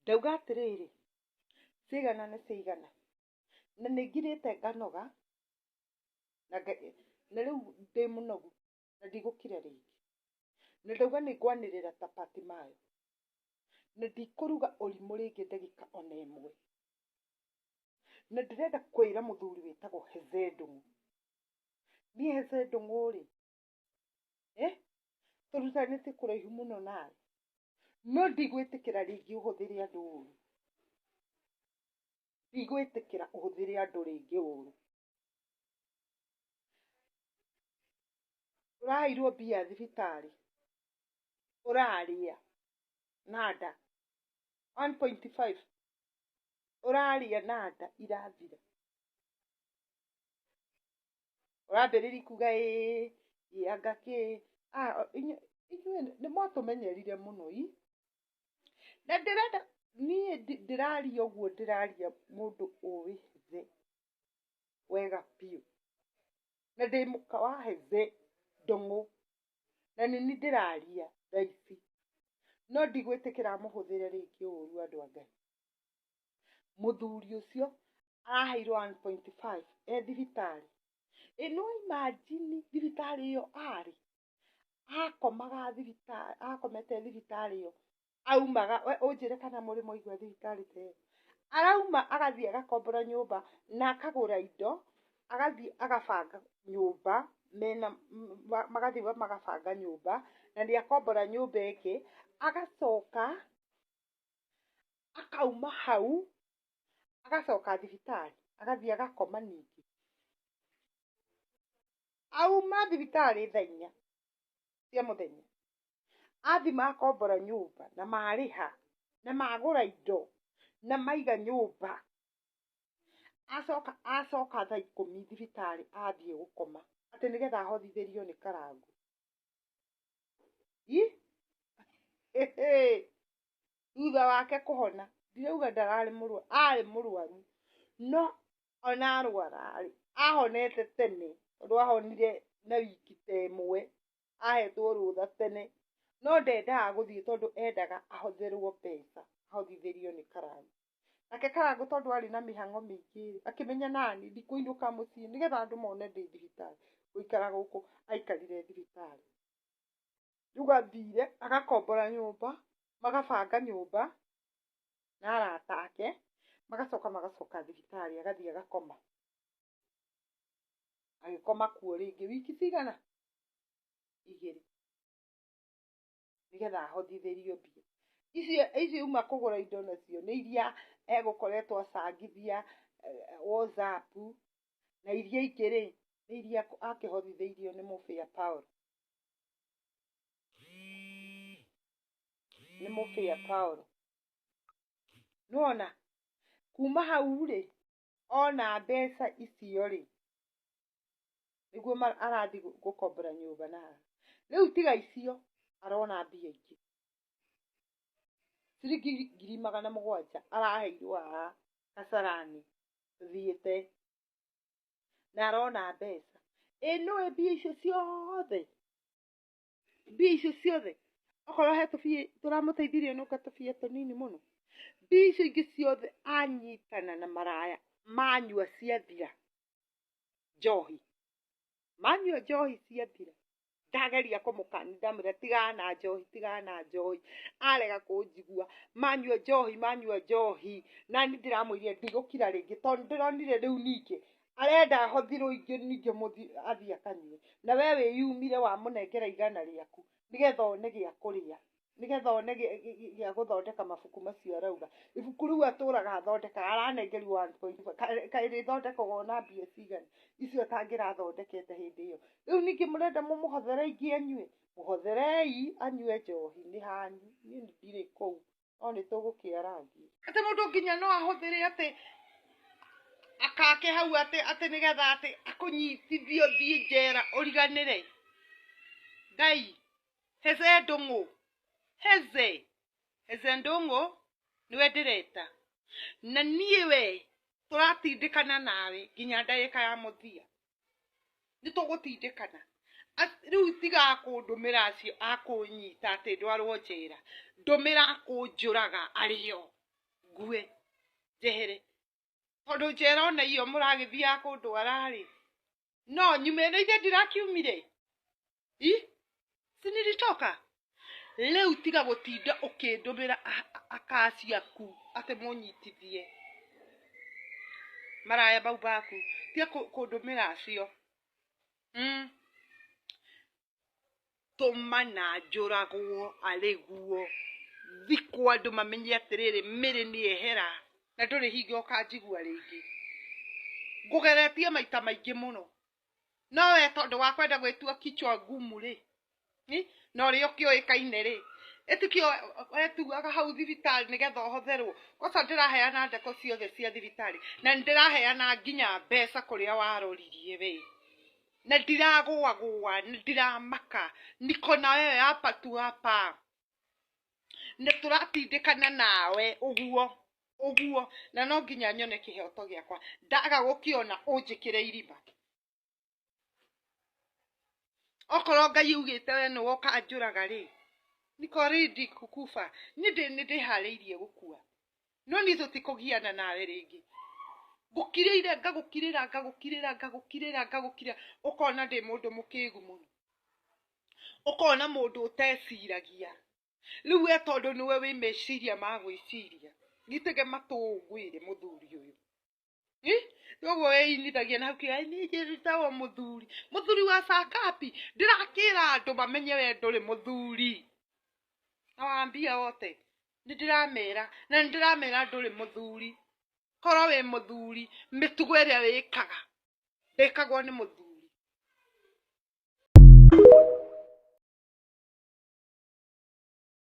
Ndauga atĩrĩrĩ, ciaigana nĩ ciaigana. Na nĩ ngirĩte nganoga, na rĩu ndĩ mũnogu na ndigũkira rĩngĩ. Na ndauga nĩ ngwanĩrĩra ta Patimayo, na ndikũruga ũrimũ rĩngĩ ndagĩka ona ĩmwe. Na ndĩrenda kwĩra mũthuri wĩtagwo Hezee Ndung'u, niĩ Hezee Ndung'u rĩ, eh, tũrutanĩte kũraihu mũno nawe, no ndigwĩtĩkĩra rĩngĩ ũhũthĩre andũ ũru. Ndigwĩtĩkĩra ũhũthĩre andũ rĩngĩ ũru. Ũraheirwo mbia thibitarĩ, ũrarĩa na nda 1.5 ũrarĩa na nda irathira. Ũrambĩrĩria kuga ĩĩ, ĩ anga kĩ, inyuĩ nĩ mwatũmenyerire mũno ii. Na ndĩrenda niĩ ndĩraria ũguo ndĩraria mũndũ ũĩ thĩ wega biũ. Na ndĩ mũka wa Hezee Ndung'u, na nĩ niĩ ndĩraria thaa ici. No ndigwĩtĩkĩra mũhũthĩre rĩngĩ ũru andũ a Ngai. Mũthuri ũcio araheirwo 1.5 e thibitarĩ. Ĩ no imagine thibitarĩ ĩyo arĩ, akomaga thibitarĩ, akomete thibitarĩ ĩyo, aumaga, we ũnjĩre kana mũrĩ mwaigua thibitarĩ ta ĩyo. Arauma agathiĩ agakombora nyũmba na akagũra indo, agathiĩ agabanga nyũmba mena, magathiĩ magabanga nyũmba, na nĩ akombora nyũmba ĩngĩ, agacoka akauma hau agacoka thibitarĩ agathiĩ agakoma ningĩ. Auma thibitarĩ thaa inya cia mũthenya, athiĩ makombora nyũmba na marĩha na magũra indo na maiga nyũmba, acoka acoka thaa ikũmi thibitarĩ athiĩ gũkoma atĩ nĩgetha ahothithĩrio nĩ Karangũ. Ii! Thutha wake kũhona, ndirauga ndararĩ mũrwaru, arĩ mũrwaru, no ona arwara rĩ, ahonete tene, tondũ ahonire na wiki ta ĩmwe, ahetwo rũtha tene, no ndendaga gũthiĩ tondũ endaga ahotherwo mbeca, ahothithĩrio nĩ Karangũ. Nake Karangũ tondũ arĩ na mĩhang'o mĩingĩ rĩ, akĩmenya nani ndikũinũka mũciĩ nĩgetha andũ mone ndĩ thibitarĩ, ngũikara gũkũ, aikarire thibitarĩ. Rĩu athire agakombora nyũmba, magabanga nyũmba na arata ake, magacoka magacoka thibitarĩ agathiĩ agakoma. Agĩkoma kuo rĩngĩ wiki cigana? Igĩrĩ. Nĩgetha ahothithĩrio mbia. Icio icio auma kũgũra indo nacio nĩ iria egũkoretwo acangithia WhatsApp, na iria ingĩ rĩ, nĩ iria akĩhothithĩirio nĩ mũbĩa Paul. Nĩ mũbĩa Paul. Nĩwona, kuma hau rĩ, ona mbeca icio rĩ, nĩguo arathiĩ gũkombora nyũmba na haha. Rĩu tiga icio, arona mbia ingĩ. Ciringi 700,000 araheirwo haha Kasarani tũthiĩte. Na arona mbeca. Ĩ nĩũĩ mbia icio ciothe? Mbia icio ciothe? Okorwo he tũbia tũramũteithirie nonga tũbia tũnini mũno. Mbia icio ingĩ ciothe anyitana na maraya manyua ciathira njohi. Manyua njohi ciathira. Ndageria kũmũkania ndamwĩra tigana na njohi, tigana na njohi, arega kũnjigua, manyua njohi, manyua njohi, na niĩ ndĩramwĩrire ndigũkira rĩngĩ tondũ ndĩronire rĩu ningĩ arenda hothirwo ingĩ ningĩ athiĩ akanyue, na we wĩyumire wamũnengera igana rĩaku nĩgetha one gĩa kũrĩa. Nĩgetha one gĩa gũthondeka mabuku macio arauga. Ibuku rĩu atũraga athondekaga, aranengerio one point five, kaĩ rĩthondekagwo na mbia cigana, icio atangĩrathondekete hĩndĩ ĩyo. Rĩu ningĩ mũrenda mũmũhothere ingĩ anyue? Mũhotherei anyue njohi, nĩ hanyu, niĩ ndirĩ kũu, no nĩ tũgũkĩarangia. Atĩ mũndũ nginya no ahũthĩre atĩ akake hau atĩ atĩ nĩgetha atĩ akũnyitithie ũthiĩ njera ũriganĩre. Ngai! Heze Ndung'u, Heze, Heze Ndung'u nĩwe ndĩreta. Na niĩ we tũratindĩkana nawe nginya ndagĩka ya mũthia. Nĩ tũgũtindĩkana. Rĩu tiga kũndũmĩra acio a kũnyita atĩ ndwarwo njera, ndũmĩra a kũnjũraga arĩ o. Ngue njehere tondũ njera ona iyo mũragĩthiaga kũndwara rĩ, no nyume na ithe ndirakiumire i si nilitoka. Rĩu tiga gũtinda ũkĩndũmĩra aka acio aku atĩ mũnyitithie maraya mau maku, tiga kũndũmĩra acio. Tũma na njũragwo arĩ guo thikwo andũ mamenye atĩrĩrĩ, Mary nĩ ehera na ndũrĩ hingo ũkanjigua rĩngĩ. Ngũgeretie maita maingĩ mũno, no we tondũ wa kwenda gwĩtua kichwa ngumu rĩ, na ũrĩa ũkĩũĩkaine rĩ, ĩtikĩo wetuaga hau thibitarĩ nĩgetha ũhotherwo. Kwanza ndĩraheana ndeto ciothe cia thibitarĩ na nĩndĩraheana nginya mbeca kũrĩa waroririe we, na ndiragũagũa, ndiramaka, niko na wewe hapa tu hapa, nĩ tũratindĩkana nawe ũguo ũguo, na no nginya nyone kĩhoto gĩakwa. Ndaga gũkĩona ũnjĩkĩre irima. Okorwo Ngai augĩte we nĩwe ũkanjũraga rĩ, niko ready kukufa. Niĩ nĩ ndĩharĩirie gũkua, no niĩ tũtikũgiana nawe rĩngĩ. Ngũkirĩire, ngagũkirĩra, ngagũkirĩra, ngagũkirĩra, ngagũkirĩra, ũkona ndĩ mũndũ mũkĩgu mũno, ũkona mũndũ ũteciragia. Rĩu we tondũ nĩwe wĩ meciria ma gwĩciria, gitege matũ ngwĩre mũthuri ũyũ. Ũguo wĩinithagia na hau kĩra niĩ njĩtagwo mũthuri, mũthuri wa Sakapi. Ndĩrakĩra andũ mamenye we ndũrĩ mũthuri. Nawaambia wote nĩ ndĩramera, na nĩ ndĩramera ndũrĩ mũthuri. Korwo wĩ mũthuri, mĩtugo ĩrĩa wĩkaga ndĩkagwo nĩ mũthuri.